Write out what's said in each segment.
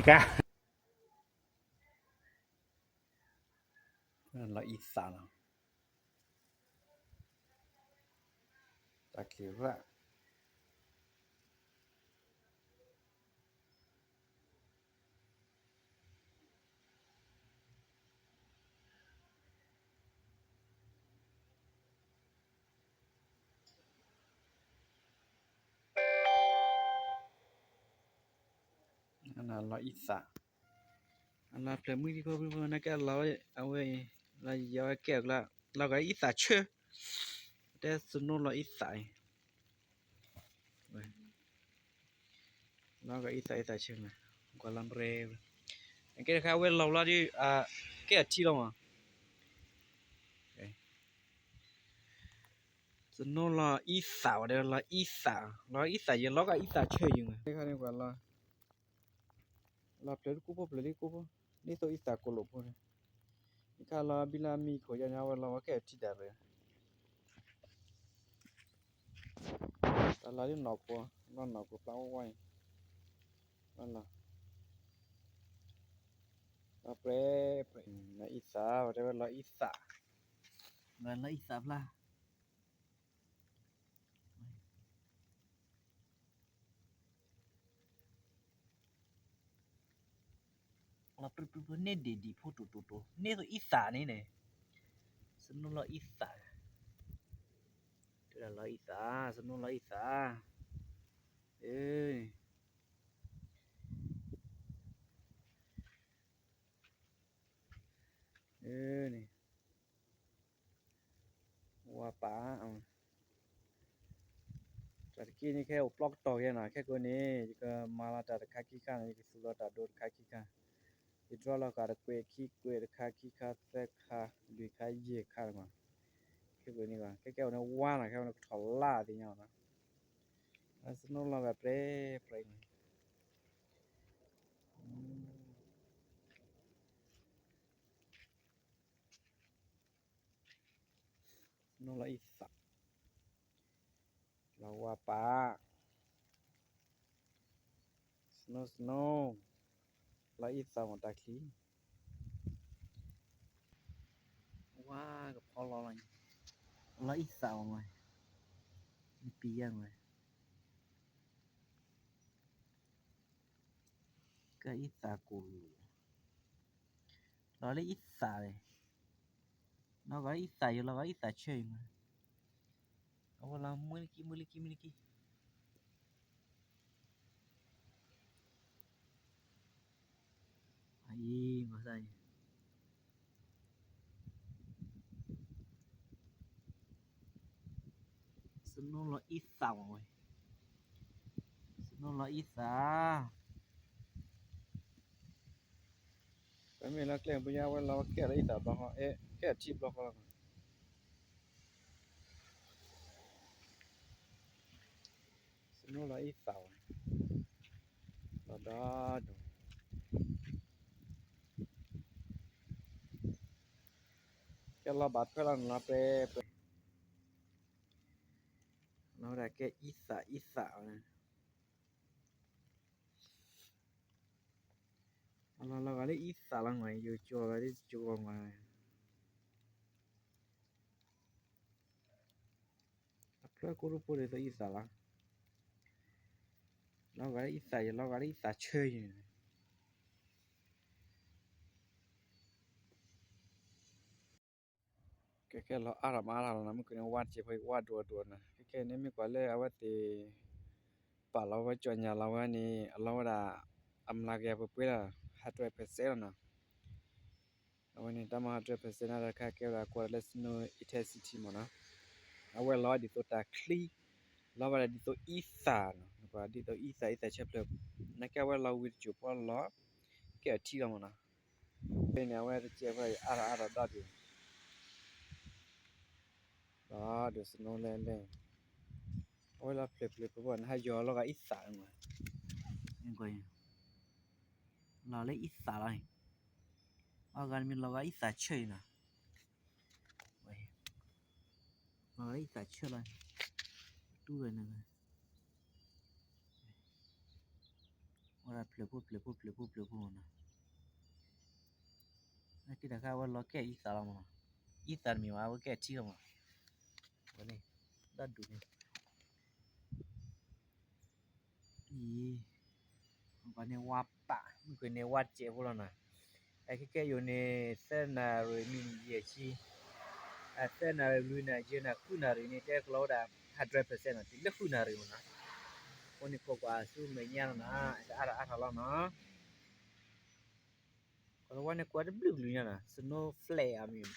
ကါ လီၤအံသးလီၤ, တၢ်ချံရၣ် လီၤအံသး, အလီၤဖျဲၣ်မုၢ်သံဖိဖုဖိ နကဲလီၤဝဲအဝဲအံၤ, လီၤယံၤဝဲကဲအကျါ, လီၤဂာ်အံသးဆၢ, တဲစနိလီၤအံသးအံၤ, လီၤဂာ်အံသးအံသးဆၢမး, ကွၢ်လီၤရဲ, ကဲတခါအဝဲလီၤလီၤဒီး ကဲအထံလီၤမး စနိလီၤအံသးဝဲဒီး လီၤအံသး, လီၤအံသးယံၤ လီၤဂာ်အံသးဆၢယံၤမး, တခါန့ၣ်ကွၢ်လီၤ, လီၤဖျဲၣ်လံကိၣ်ဖိ ဖျဲၣ်လံကိၣ်ဖိ, ဒ်သိးအံသးကိၣ်လိာ်ဖိန့ၣ်, နခါလီၤဘံလၢအမံခိၣ်ယါန့ၣ် အဝဲလီၤဝဲကဲအထံဒၣ်ရၢ တၢ်လီၤဒ်နီၢ်ကိး, လီၤနီၢ်ကိးပျၢ်ဝဲဝဲအံၤ, လီၤ, လီၤပြဲပြဲ, လီၤအံသး ဝဲတဲဝဲလီၤအံသး, လီၤအံသးဖျါ လီၤပြံပြံပြံန့ၢ်ဒံးဒံးဖိတိၤတိၤတိၤ န့ၢ်သိးအံသးန့ၣ်န့ၣ်, စနိလီၤအံသး, တဲဒၣ်လီၤအံသး, စနိလီၤအံသး, အၢ န့ၣ် ဝါပာ်, တၢ်တက့ၢ်န့ၣ် ခဲအိၣ်ပျီကတီၢ်ယဲနီၤ, ခဲကိးန့ၣ် ယကမၤလီၤတၢ်တခါခံခါန့ၣ် ယကသူၣ်လီၤတၢ်ဒိတခါခံခါ, ယဒြီလီၤဃာ်တကွဲးခံကွဲးတခါခံခါသၢခါလွံၢ်ခါယဲၢ်ခါလီၤမး, ခဲကိးန့ၣ် ခဲကဲအိၣ်န့ၣ်ဝါနီၤ, ခဲအိၣ်န့ၣ်ကထီၣ်လါသ့ၣ်ညါနီၤ, စနိလီၤဂာ်ပြဲပြဲ စနိလီၤအံသး, လီၤဝါပာ်, စနိ စနိ, လီၤအံသးမးတၢ်ချံ, ဝါကဖီလီၤလီၤ, လီၤအံသးမး, နပံၤယါမး ကအံသးကိၣ်လိာ်, လီၤလၢအံသးလဲၣ်, လီၤဂာ်လၢအံသးယံၤ လီၤဂာ်လၢအံသးဆၢယံၤမး, အဝဲလီၤမွံလၢခံ မွံလၢခံ မွံလၢခံ အံၤ မၤသးအံၤ စနိလီၤအံသးမးဝဲ, စနိလီၤအံသး, ပမ့ၢ်လၢကျဲပယါဝဲလီၤ ကဲလီၤအံသးဘျီဃီ, ကဲအထံဘျီဃီလီၤ, စနိလီၤအံသးဝဲ, လီၤဒီးဒိၣ်, ကဲလီၤဘၣ်ထွဲလီၤန့ၣ်လီၤ ပြဲပြဲ လီၤဝဲဒၣ်ကဲအံသးအံသးဝဲ, အလီၤလီၤဂာ်လၢအံသးလီၤမး ယိၤကၠီဂာ်လၢကၠီဂီၤမး, အဖျၢၣ်ကိၢ်တဖိဒ်သိးအံသးလီၤ, လီၤဂာ်လၢအံသးယံၤ လီၤဂာ်လၢအံသးဆၢယံၤန့ၣ် ကဲကဲလီၤအါထီၣ်မးအါထီၣ်လီၤနီၤ, မုၢ်ကန့ၣ်ဝါတစဲးဖိ ဝါဒိၣ်ဒိၣ်နီၤ, ကဲကဲန့ၣ်မ့ၢ်ကွၢ်လၢအဝဲသ့ၣ် ပာ်လီၤဝဲကၠီၣ်ညၣ်လီၤဝဲန့ၣ် အလီၤဝဲဒၣ် အမျးကယၤပှဲၤပှဲၤလီၤ, hundred percentလီၤနီၤ, အဝဲန့ၣ်တၢ်မၤ hundred percent လၢတခါကဲဝဲဒၣ်ကွၢ်လၢ snow intensity မ့ၢ်နီၤ, အဝဲလီၤဒ်သိးတၢ်ချံ လီၤဝဲဒၣ်ဒ်သိးအံသၣ်နီၤ, ဒ်သိးအံသၣ် အံသၣ်ဆၢဖျၢၣ်, နာ်က့အဝဲလီၤဝံၤတစိၢ်ဖိလီၤ, ကဲအထံလီၤမ့ၢ်နီၤ, ဖဲန့ၣ် အဝဲတစဲးဖိအါထီၣ်အါထီၣ်ဒီဒူၣ်, ဒီဒူၣ် snow လဲၣ်လဲၣ်, အဝဲလီၤဖျၢၣ်ဖျၢၣ်ဖျၢၣ်ဖျၢၣ် နဟးယီၤလီၤဂာ်အံသၣ်မ့ၢ်, လီၤလၢအံသၣ်လီၤ, အဂၤတမံၤလီၤဂာ်အံသၣ်ဆၢအံၤနီၤ လီၤဂာ်လၢအံသၣ်ဆၢလီၤ, တူၢ်ဝဲန့ၣ်, ဝဲဒၣ်ဖျၢၣ်ဖိဖျၢၣ်ဖိဖျၢၣ်ဖိဖျၢၣ်ဖိမ့ၢ်နီၤ, နာ်က့တၢ်ခါအဝဲလီၤကဲအံသၣ်လီၤမ့ၢ်နီၤ, အံသၣ်တမ့ၢ်ဘၣ် အဝဲကဲအထံလီၤမ့ၢ်နီၤ, ဝဲန့ၣ် ဒၣ်ဒိၣ်န့ၣ် အံၤ ပှၤန့ၣ်ဝါပာ် မုၢ်ကွံာ်န့ၣ်ဝါစဲးဖိလီၤနီၤ, အခဲကဲယိာ်န့ၣ် သၢနၣ်ရံၣ်မံးနံးယဲၢ်ဆံ, သၢနၣ်ရံၣ်လွံၢ်နၣ်ရံၣ်ယဲၢ်နၣ်ရံၣ်ဃုနၣ်ရံၣ်န့ၣ် တဲကလီၤဝဲဒၣ် hundred percent နီၤ, တုၤလၢဃုနၣ်ရံၣ်မ့ၢ်နီၤ, အဃိန့ၣ် ခိးကွၢ်ဆူမဲာ်ညါလီၤနီၤ, တအါထီၣ်အါထီၣ်လီၤနီၤ, ကီၤလၤဝါန့ၣ်ကွၢ်တဘျုးကလုာ်ညါနီၤ, snow flake အမ့ၢ်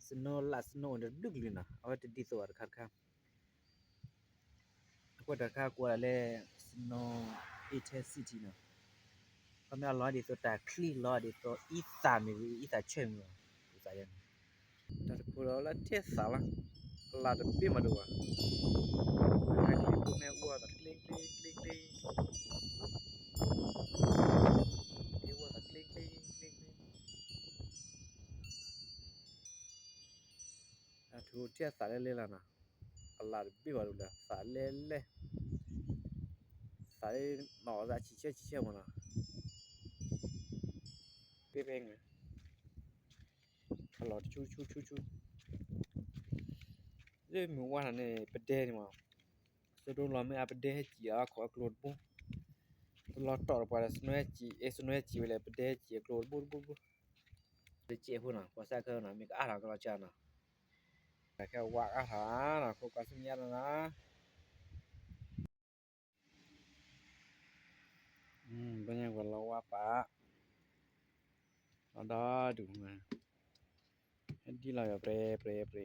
snow လၢ snow အိၣ်တဘျုးကလုာ်နီၤ, အဝဲတဒ်သိးဘၣ်တခါတခါ အဃိတၢ်ခါကွၢ်ဒၣ်လၢ Snow Eater City နီၤ, ခီမ့ၢ်အလီၤဒ်သိးတၢ်ချံလီၤဒ်သိးအံသၣ်မ့ၢ်ဂ့ၤ အံသၣ်ဆၢမ့ၢ်ဂ့ၤ အံသၣ်ယါန့ၣ်, တၢ်တခိၣ်လီၤလၢထဲသၣ်လီၤ, အလၢ်တဘ့ၣ်မးတအိၣ်ဘၣ်, တၢ်ချံခိၣ်မ့ၢ်အိၣ်အသးကျ့ကျ့ကျ့ကျ့, အိၣ်အသးကျ့ကျ့ကျ့ကျ့, တၢ်တခိၣ်ထဲသၣ်လဲလဲလီၤနီၤ, အလၢ်တဘ့ၣ်ဘၣ်တအိၣ်လၢၤ သၣ်လဲလဲ သးလၢနီၢ်အသးဆံးဆၢဆံးဆၢမးနီၤ, ပ့ပ့ငါ အလီၤတဆူဆူဆူဆူ, လၢမုၢ်ဝါထီၣ်န့ၣ် ပဒဲန့ၣ်မး, စိဒိလီၤမ့ၢ်အပဒဲဟဲစံၣ်အခိၣ်အကျိၤတဘိ, တလီၤတီၢ်တပှၤဒီး snow ဟဲစံၣ် အဲ snow ဟဲစံၣ်ဝဲလဲၣ် ပဒဲဟဲစံၣ်အကျိၤတဘိတဘိတဘိ, လၢကဲးဖိနီၤ ကွၢ်စၢ်ခဲနီၤ မ့ၢ်ကအါထီၣ်ကလီၤစၢ်နီၤ, ခဲဝါအါထီၣ်နီၤ ခိၣ်ကွၢ်ဆူမဲာ်ညါနီၤနီၤ ဘၣ်ညါကွၢ်လီၤဝါပာ်, လီၤဒီဒူၣ်, ဟဲဒ်လီၤယွၤပြဲပြဲပြဲ,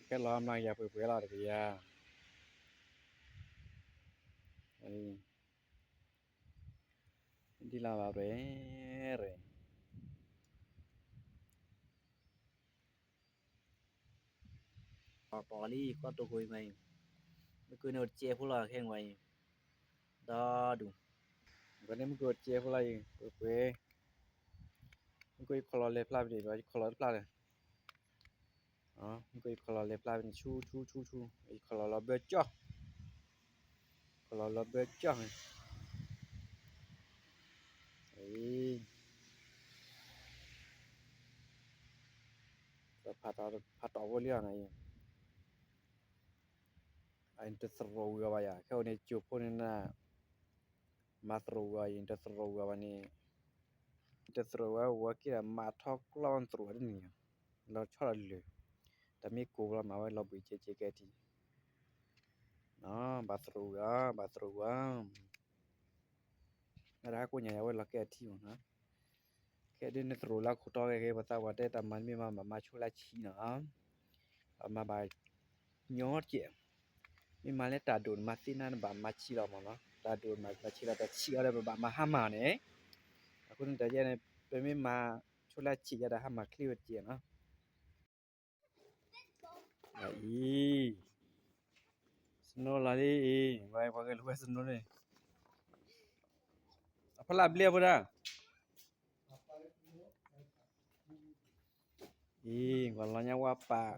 ကဲလီၤမျးကယၤပှဲၤပှဲၤလီၤတကယၤ, ဒ်လီၤဘၣ်ပြဲရ့ၣ် ပီၣ်လံ ကီၢ်တိာ်ခိၣ်အံၤမးအံၤ, မ့ၢ်ကွံာ်န့ၣ်အိၣ်တစဲးဖိလီၤခဲအံၤ, ဒီဒူၣ်, မ့ၢ်ကွံာ်န့ၣ်မ့ၢ်ကွံာ်အိၣ်တစဲးဖိလီၤအံၤ ပှဲၤပှဲၤ, မ့ၢ်ကွံာ်ယခီၣ်လီၤလဲၤဖျါဖဲန့ၣ် ယခီၣ်လီၤတဖျါလၢ မ့ၢ်ကွံာ်ယခီၣ်လီၤလဲၤဖျါဖဲန့ၣ် ဆူဆူဆူဆူ, ယခီၣ်လီၤလီၤဘၢကၠီၣ်, ခီၣ်လီၤလီၤဘၢကၠီၣ်, အံၤ ဖးတီၣ်ဖိလံအီၤန့ၣ်, အံၤတသရိာ်ဝံၤအီၤဘၣ်ယၤ, ခဲအံၤန့ၣ် ကၠိဖိန့ၣ်နၤ, မၤသရိာ်ဝံၤအီၤအံၤ တသရိာ်ဝံၤအီၤဘၣ်န့ၣ်, တသရိာ်ဝဲဝဲက့ၤဒီးမၤထီကျီၢ်သရိာ်ဝဲတနံၤ, လီၤဆီဒီးလၢာ်, တၢ်မ့ၢ်ကိၢ်လီၤမးဝဲလီၤဘှံးကဲကဲကဲထံ, ဘၣ်သရိာ်ဝံၤအီၤ ဘၣ်သရိာ်ဝံၤအီၤ အတဟးကိးညါယၤဝဲလီၤကဲအထံမးနီၤ, ခဲဒ်နသရိာ်လၢခိၣ်တီဂ့ၤဂ့ၤ ပသးပှၢ်တဲတၢ်မၤတမ့ၢ်မၤဘၣ်မၤဆိလၢဆံးနီၤ, ဘၣ်မၤဘၣ်ညီတကဲး, မ့ၢ်မၤလၢတၢ်ဒိၣ်နမၤသ့နၤ နဘၣ်မၤဆံးလီၤမးနီၤ, တၢ်ဒိၣ်နမၤဆံးလီၤ တၢ်ဆံးအီၤဒီးပဘၣ်မၤဟါမၢ်န့ၣ်, အဃိန့ၣ်တၢ်ယဲန့ၣ် ပမ့ၢ်မၤဆိလၢဆံးယၤဒီးဟါမၢ်ချ့ဝဲတကဲးနီၤ အံၤ snow လီၤလံအံၤ ပှၤဂဲၤလိာ်ဝဲ snow န့ၣ် အဖီလာ်ဘျ့အဖိဒၣ် အံၤ ပှၤလီၤညါဝါပာ်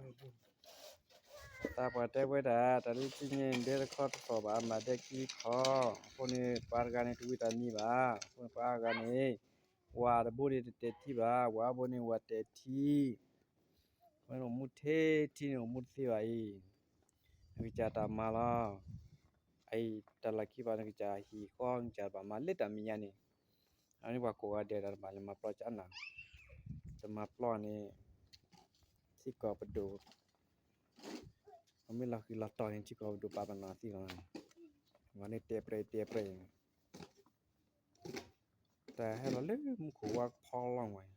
သးပှၢ်တဲဝဲဒၣ် တၢ်လၢတနံၤဒဲတခီတသီၣ်ဘၣ် မၤဒဲခံခီ အဃိန့ၣ် ပှၤတဂၤန့ၣ် တဝံၤတၢ်မံၤဘၣ် အဃိန့ၣ် ပှၤအါဂၤန့ၣ် ဝၤတဘိန့ၣ်တတဲာ်ထံဘၣ် ဝၤဘိန့ၣ်ဝၤတဲာ်ထံ အဃိန့ၣ် အိၣ်မူထဲထံန့ၣ် အိၣ်မူတသ့ဘၣ်အံၤ နကစၢ်တၢ်မၤလီၤ အံၤ တၢ်လီၢ်ခံဘၣ် နကစၢ်ဟံၣ်ဃီ နကစၢ်တဘၣ်မၤလၢတၢ်မဲာ်ညါန့ၣ် အန့ၣ်ပှၤကိးဂၤဒဲး တၢ်တဘၣ်လၢမၤပျီကနၣ် တမၤပျီန့ၣ် ထံကီၢ်ပဒိၣ် ပမ့ၢ်လီၤဃံၤလီၤတီၤန့ၣ် ထံကီၢ်ပဒိၣ်ပာ်ပနီၣ်သံလီၤ မၤန့ၢ်တဲပြဲတဲပြဲ တၢ်ဟဲလီၤလၢမူခိၣ်ဝါဖီလီၤဝဲ တ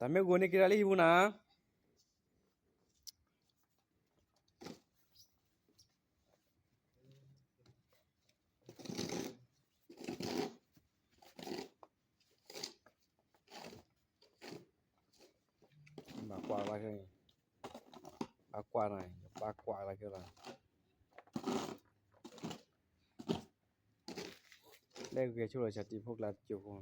ၢ်မ့ၢ်ဂိၢ်န့ၣ်က့ၤတၢ်လၢဟံၣ်ပူၤနၤ ဘၣ်ကွၢ်လၢခဲအံၤ, ဘၣ်ကွၢ်နီၤ, ဘၣ်ကွၢ်လၢခဲလီၤ. လၢဂဲၤဆိလီၤဆၢတံၤဖိကျါတကၠိဖိ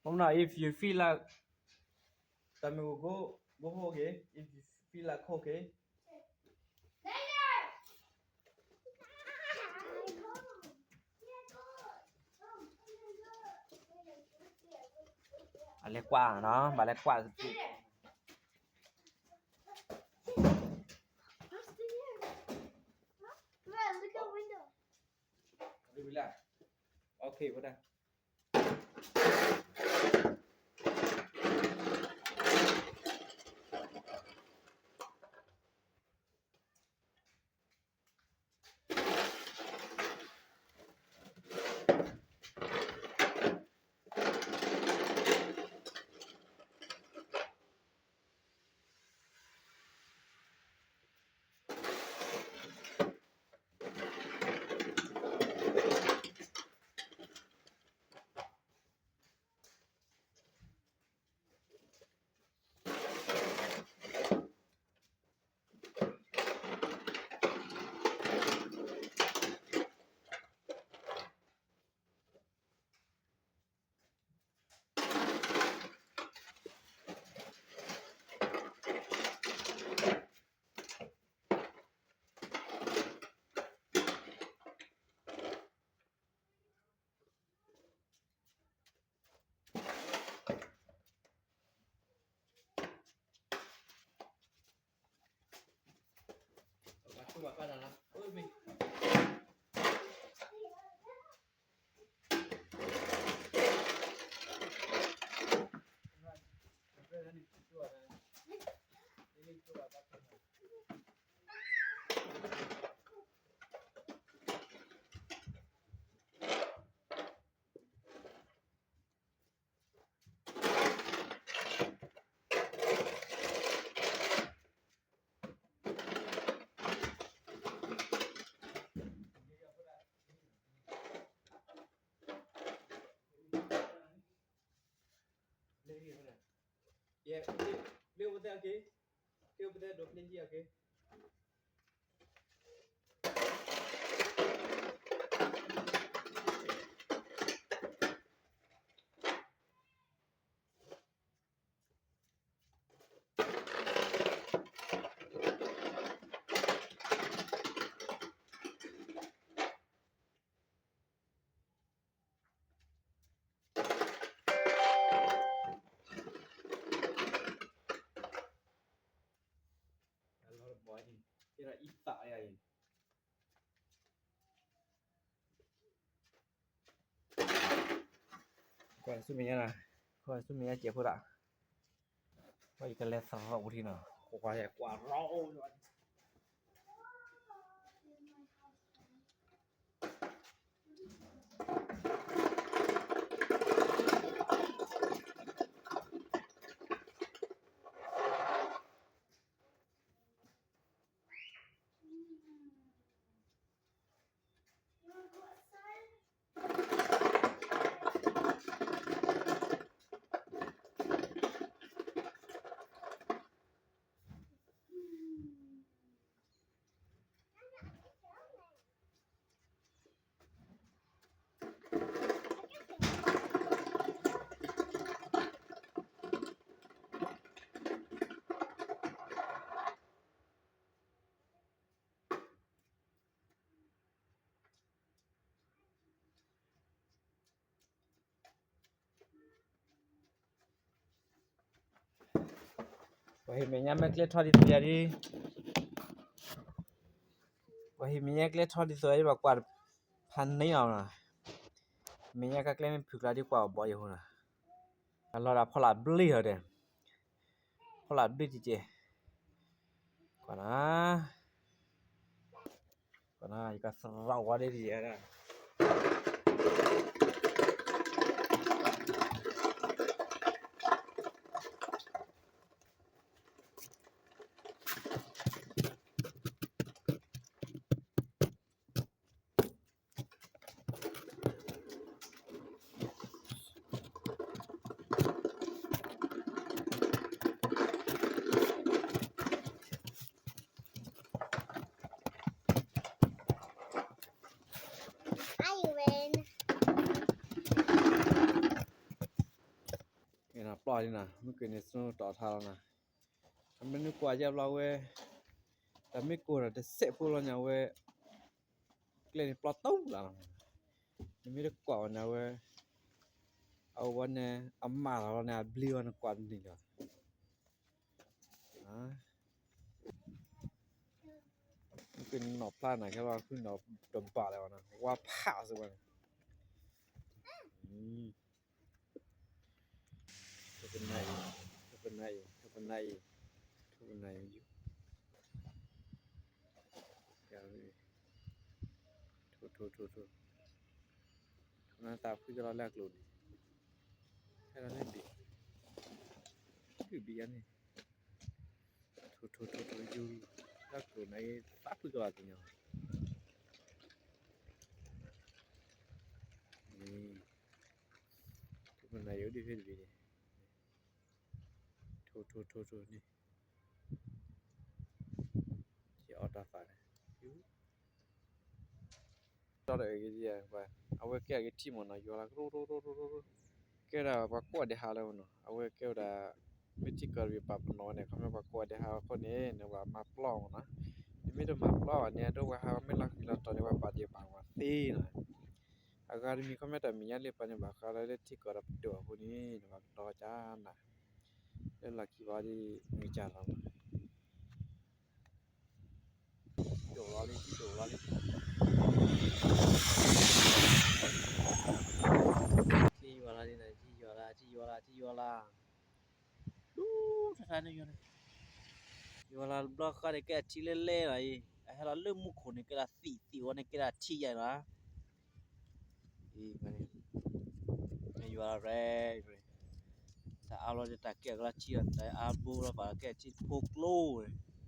Mom, now if you feel like, tell me go, go, go for okay. If you feel like okay. Later. အလဲကွၢ်နီၤ, ဘၣ်လဲကွၢ်. Look out window. Okay, what? ကွၢ်ဆူမဲာ်ညါ, ကွၢ်ဆူမဲာ်ညါစဲးဖိဒၣ်, ကွၢ်ယကလဲၤသရီပူၤထံနီၤ, ကွၢ်ကွၢ်ကွၢ်ရီ ပှၤဟ့ၣ်မဲာ်ညါမ့ၢ်ကျဲထီၣ်ဒ်သိးယၤဒ်, ပှၤဟ့ၣ်မဲာ်ညါကျဲထီၣ်ဒ်သိးယၤဒ် ပှၤကွၢ်ဖးန့ၢ်အီၤနီၤ, မဲာ်ညါကကျဲမ့ၢ်ဖုၣ်ကျါဒ်ကွၢ်အီၤဘီယိၤဟိနီၤ, အလီၤဒၣ်ဖီလာ်ဘျ့ဟီဒီး, ဖီလာ်ဘျ့တက့ၢ်, ကွၢ်နၤ ကွၢ်နၤ ယကသရီဝါဒ်ဒ်ယဲဒၣ်, ပျီၢ်လံနီၤ, မ့ၢ်ကွၢ်န့ၣ် စနိတီၣ်ထါလီၤနီၤ, အမ့ၢ်နကွၢ်ယါဘျီဝဲ, တၢ်မ့ၢ်ကိၢ်ဒီးတစဲးဖိလီၤညါဝဲ, ကျဲန့ၣ်ပျီၢ်တူၢ်လၢ်လီၤ, နမ့ၢ်တကွၢ်ဝဲန့ၣ်ဝဲ, အဝဲန့ၣ် အမၢ်လီၤလီၤန့ၣ် အဘျ့ဝဲနကွၢ်တန့ၢ်လီၤ မ့ၢ်ကွၢ်န့ၣ်နီၣ်ဖျါနၤခဲလီၤ ဃုနီၣ်တဘၣ်လၢၤဘၣ်နီၤ ဝါဖးစ့ၢ်ဝဲန့ၣ်, ထူပနၤအံၤ, ထူပနၤအံၤ, ထူပနၤအံၤ, ထူပနၤအံၤ, ထိၣ်ထိၣ်ထိၣ်ထိၣ်, ထိၣ်နသးဖှံကလီၤလၢအကျိၤန့ၣ်, ဟဲလီၤလၢဘ့ၣ်, ဘ့ၣ်ဘ့ၣ်ယါန့ၣ်, ထိၣ်ထိၣ်ထိၣ်ထိၣ်ယိ, လၢအကျိၤန့ၣ်သးဖှံကလီၤတညီ, န့ၣ်, ထူပနၤယိၤဒ်ဖဲတဘ့ၣ်န့ၣ်, ထိၣ်ထိၣ်ထိၣ်ထိၣ်န့ၣ်, ယအီၣ်တၢ်သးန့ၣ်, ဒီးအဝဲကဲအဂ့ၢ်ထံၣ်မ့ၢ်နီၤ ယွၤလၢကရိကရိကရိကရိ, ကဲဝဲဒၣ်ပှၤကိးဂၤဒဲးဟးလၢမ့ၢ်နီၤ အဝဲကဲဝဲဒၣ်, မ့ၢ်ထံကီၢ်တဘ့ၣ်ပာ်ပနီၣ်ဝဲန့ၣ် ခီဖျိပှၤကိးဂၤဒဲးဟးအဃိန့ၣ် နဘၣ်မၤပျီမ့ၢ်နီၤ, နမ့ၢ်တမၤပျီဘၣ်န့ၣ် ဒ်ပှၤဟးမ့ၢ်လီၤဃံလီၤတီၤန့ၣ် ပှၤပာ်ဒ့ၣ်ပာ်ကမၣ်သ့နီၤ, အဂၤတမံၤခီဖျိတၢ်မဲာ်ညါလံပှၤန့ၣ် ဘၣ်ဃးလၢထံကီၢ်ဒီးပဒိၣ်အဃိန့ၣ် နဘၣ်ကတီၤကနၤ, လၢလီၢ်ခံဘၣ်ဒ်မ့ၢ်ကၢ်လီၤ ဒိၣ်လီၤလံ ဒိၣ်လီၤလံ, ထံယွၤလၢလံနီၤ ထံယွၤလၢ ထံယွၤလၢ ထံယွၤလၢ, ဒူထါထါန့ၣ်ယွၤန့ၣ်, ယွၤလၢတဘျီဃီန့ၣ် ကဲထံလဲၣ်လဲၣ်လီၤအံၤ အဟဲလီၤလၢမူခိၣ်န့ၣ် ကဲဒၣ်သံၣ်သံၣ်ဝဲန့ၣ် ကဲဒၣ်ထံယါလီၤ, အံၤ, ယွၤလၢရဲ, တၢ်အါဘျီတၢ်ကဲအကလီထံလီၤ တၢ်အါဘိလီၤဘၣ်ကဲထံဖိကျိန့ၣ်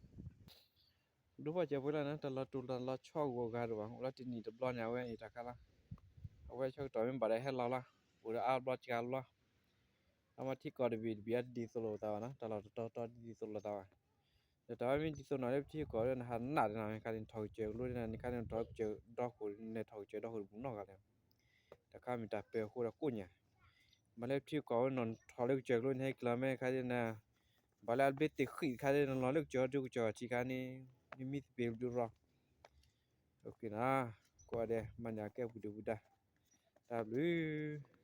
ဒိၣ်ဘၣ်စၢၤပှဲၤလၢ်န့ၣ် တၢ်လီၤတူာ်တၢ်လီၤဆီဂီၤဂၤဒိၣ်ဘၣ် အိၣ်လၢတနံၣ်တဘျီန့ၣ် အဝဲအံၤတၢ်ခါလီၤ, အဝဲဆၢကတီၢ်မ့ၢ်ဘၣ်ဒီးဟဲလီၤလီၤ, အိၣ်ဒီးအါဘျီစှၤဘျီ, အမ့ၢ်ထံကီၢ်တဘ့ၣ်တဘ့ၣ်အတဒ်သိးလိာ်သးဘၣ်နီၤ တၢ်လီၢ်တတီၤတီၤတဒ်သိးလိာ်သးဘၣ်, ဒီးတၢ်ဝဲမ့ၢ်ဒ်သိးနီၤလၢပထံကီၢ်လၢနဟးနးဒ်နီၤ နခါန့ၣ်ထီၣ်ကစၢၢ်ကလိန့ၣ် နခါန့ၣ်ထီၣ်ကစၢၢ်ဒီခိၣ်န့ၣ်ထီၣ်ကစၢၢ်ဒီခိၣ်တဘူးနီတဂၤလဲၣ် တၢ်ခါမ့ၢ်တၢ်ပၢၤအဃိဒီးကိးညါ, မ့ၢ်လၢထံကီၢ်ဝဲနီၣ်ထီၣ်လၢကစၢၢ်ကျိန့ၣ် ဟဲကျၢၤမ့ၢ်ခါဒ်န့ၣ်, ဘၣ်လၢအဘ့သ့ၣ်ဃံၣ်တခါဒ်န့ၣ် လီၤလၢကစၢၢ်ဒုကစၢၢ်ထံခါန့ၣ်, နမံသပ့ၤဘျုးရီ, ကိးဂၤဒဲး မၤညၣ်ကဲပူၤဒုပူၤဒါ, တၢ်ဘျုး